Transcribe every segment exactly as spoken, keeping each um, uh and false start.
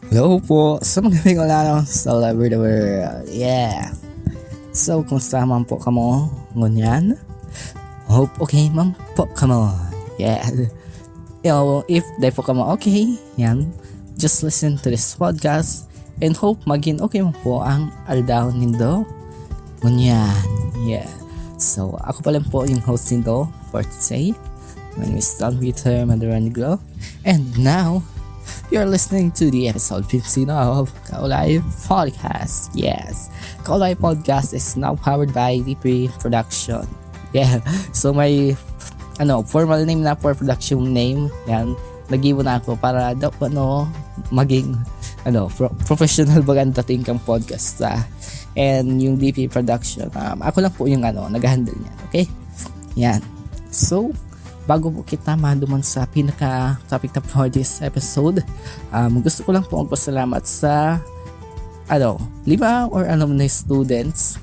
Hello po sa mga Bicolano all over the world. Yeah. So, kumusta man po kamo ngunyan? Hope okay man po kamo. Yeah. Yo, if di po kamo okay, yan, just listen to this podcast and hope maging okay man po ang aldaw nindo ngunyan. Yeah. So, ako pa lang po yung host nindo for today. My name is Don Peter Maduraniglo. And now, you're listening to the episode fifteen of Kaulay Podcast. Yes, Kaulay Podcast is now powered by D P Production. Yeah, so may, ano, formal name na for production name. Yan, nag-iwan na ako para daw, ano, maging, ano, pro- professional baga ang dating kang podcast, ah. And yung D P Production, um, ako lang po yung, ano, nag-handle niyan, okay? Yan. So, bago po kita maduman sa pinaka-topic na for this episode, um, gusto ko lang po magpasalamat sa, ano, lima or alumni students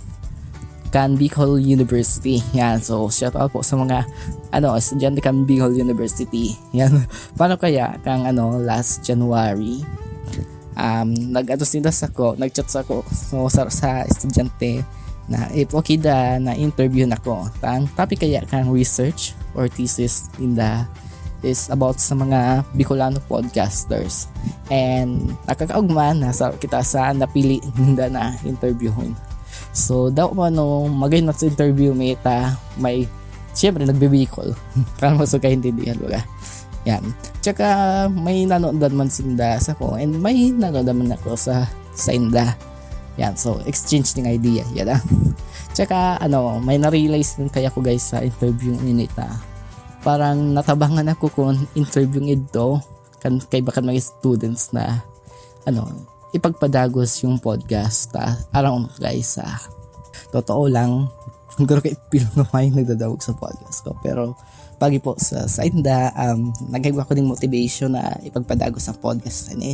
kan Bicol University. Yan. So, shout out po sa mga, ano, estudyante kan Bicol University. Yan. Paano kaya kang, ano, last January? Um, nag-ano sila sako, nag-chat sako, so, sa, sa estudyante na if okay da na interview na ko. Ang topic kaya kang research or thesis ninda is about sa mga Bicolano podcasters. And nakakaugma na sa kita sa napili ninda na interviewin. So, daw mo, ano, magay na sa interview, may ta, may, siyempre, nagbibikol. Para mas kaintindihan, baga. Yan. Tsaka, may nanodan man sinda sako, and may nanodan man ako sa, sa inda. Yan. So, exchange ng idea. Yan, ah. Tsaka, ano, may na-realize din kaya ko, guys, sa interview inita. Parang natabangan ako kung interview ito, kan, kaiba kan mga students na, ano, ipagpadagos yung podcast, ah, around, guys, ah. Totoo lang, siguro kay feel ko may nagdadawag sa podcast ko, pero pagi po sa, sa inda, um, nagkaiba ko ng motivation na ipagpadagos ang podcast na ini.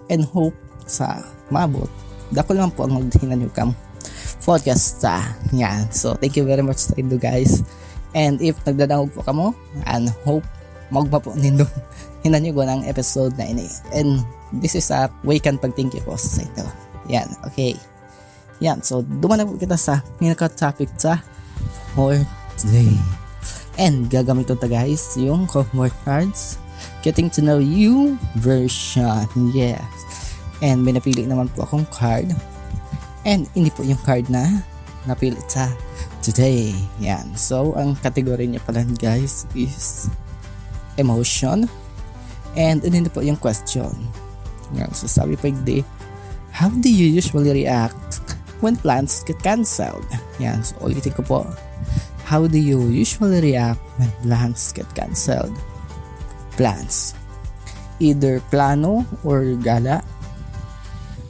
And hope sa mabot, dako naman po ang maghinanyog kang podcast sa yan. So, thank you very much sa indo, guys. And if nagdadangog po kamo, and hope magba po nindo hinanyugon ang episode na ini. And this is a way kan pag-thank you po sa indo. Yan, okay. Yan, so duman na po kita sa pinaka-topic sa for today. And gagamiton ta, guys, yung homework cards. Getting to know you version. Yes. And may napili naman po akong card. And hindi po yung card na napili sa today. Yan. So, ang category niya pala, guys, is emotion. And hindi po yung question. Yan. So, sabi po yung, how do you usually react when plans get cancelled? Yan. So, ulitin ko po. How do you usually react when plans get cancelled? Plans. Either plano or gala.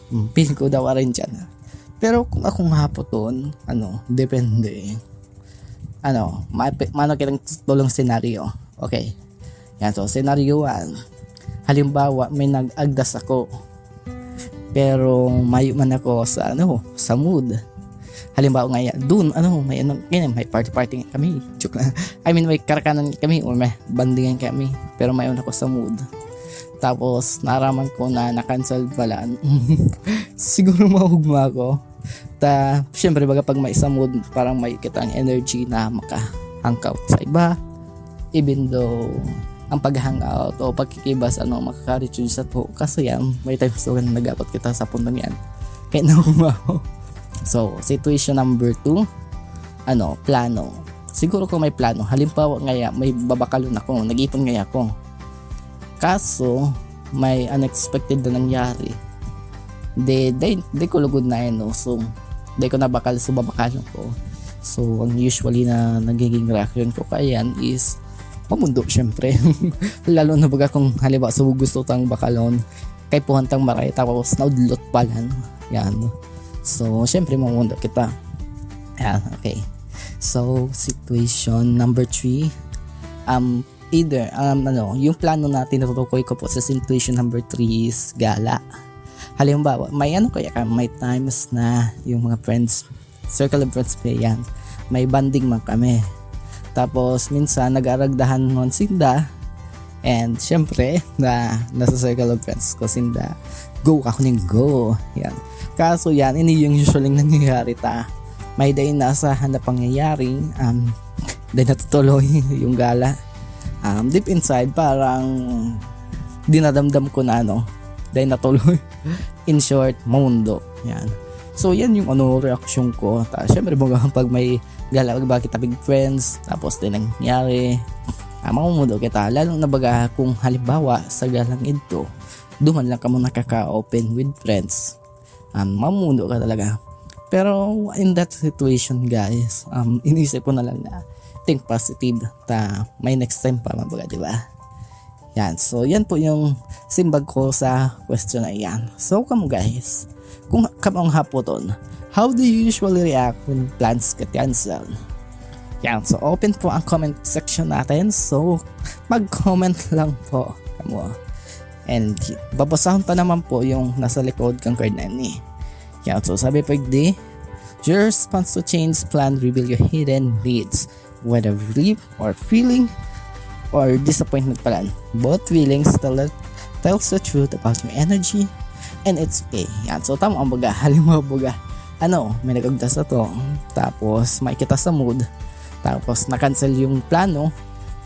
Hmm, feeling ko daw arin dyan. Pero kung akong hapoton, ano, depende. Ano, ma- mano kitang tulong senaryo. Okay. Yan, so, senaryo one. Halimbawa, may nag-agdas ako. Pero mayo man ako sa, ano, sa mood. Halimbawa nga, yan, dun, ano, may, ano, ganyan, may party-party nga kami. Joke lang. I mean, may karakanan nga kami or may bandingan kami. Pero mayo na ako sa mood. Tapos, naraman ko na na-cancel pala. Siguro maugma ako. Ta, syempre, baga pag may sa mood, parang may kitang energy na maka-hangout sa iba. Even though, ang pag-hangout o pagkikibas, ano, makaka-recharge sa to. Kaso yan, may times to na nagapot kita sa punong yan. Kaya naugma ako. So, situation number two, ano, plano. Siguro kung may plano, halimbawa ngaya, may babakalon ako, nag-ipon ngaya ako. Kaso, may unexpected na nangyari. Di, di, di ko lugod na yan, no? So, di ko nabakal, so babakalon ko. So, ang usually na nagiging reaction ko kaya yan is mamundo, syempre. Lalo na baga kung halimbawa, so gusto tang bakalon, kay puhan tang maray, tapos naudlot pa yan. Yan. So, syempre, mamundo kita. Yan, okay. So, situation number three, um, either, um, ano, yung plano na tinutukoy ko po sa situation number three is gala. Halimbawa, may ano kaya ka, may times na yung mga friends, circle of friends pa yan, may banding man kami. Tapos, minsan, nag-aragdahan man sinda, And syempre, na nasa circle of friends ko sinda, go ako ning go. Yan. Kaso yan, ini yung usually nangyayari ta. May day na sa na pangyayari, um, day natutuloy yung gala. Um, deep inside, parang dinadamdam ko na ano, day natuloy. In short, mamundo. Yan. So, yan yung ano, reaksyon ko. Ta, syempre, baga pag may gala, baga kita big friends, tapos din nangyari, ah, mamumundo kita. Lalo na baga kung halimbawa, sa galang idto, duman lang kamo nakaka-open with friends. Um, mamumundo ka talaga. Pero in that situation, guys, um, inisip ko na lang na think positive ta may next time pa, mabaga, di ba? Yan. So, yan po yung simbag ko sa question na yan. So, kamo guys, kung kamo ang hapoton, how do you usually react when plans get cancelled? Yan. So, open po ang comment section natin. So, mag-comment lang po kamo. And babasahon pa naman po yung nasa likod kang card na ini. Yan. So, sabi po di, your response to change plan reveal your hidden needs, whether relief or feeling or disappointment pala. Both feelings tell the, tells the truth about your energy and it's okay. Yan. So, tama ang baga. Halimbawa baga, ano, may nag-agda sa to. Tapos, may kita sa mood. Tapos, na-cancel yung plano.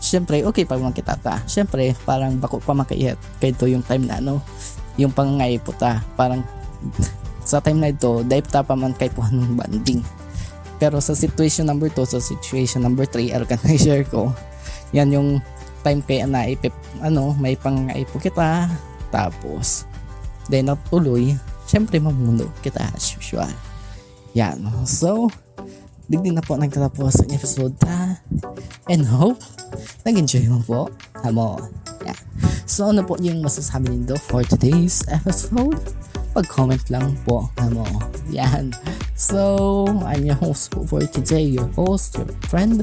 Siyempre, okay pa man kita ta. Siyempre, parang bako pa makaihat. Kaya ito yung time na ano, yung pangangaipo ta. Parang, sa time na ito, dahil ta pa man kay puhan ng banding. Pero sa situation number two, sa situation number three, ano ka na share ko, yan yung time kaya na ipip, ano, may pangaipo kita. Tapos, then natuloy, syempre mamundo kita as usual. Yan. So, digdi na po nagtatapos ang episode ta. And hope, nag-enjoy mo po. Amo. Yeah. So, ano po yung masasabi nindo for today's episode? Pag-comment lang po. Amo. Yan. So, I'm your host po for today, your host, your friend,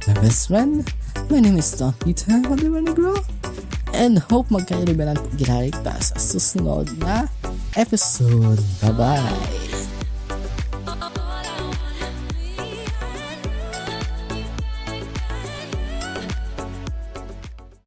my best friend. My name is Don Peter Oliver Negro. And hope magkairibanan po ginarik ta sa susunod na episode. Bye-bye.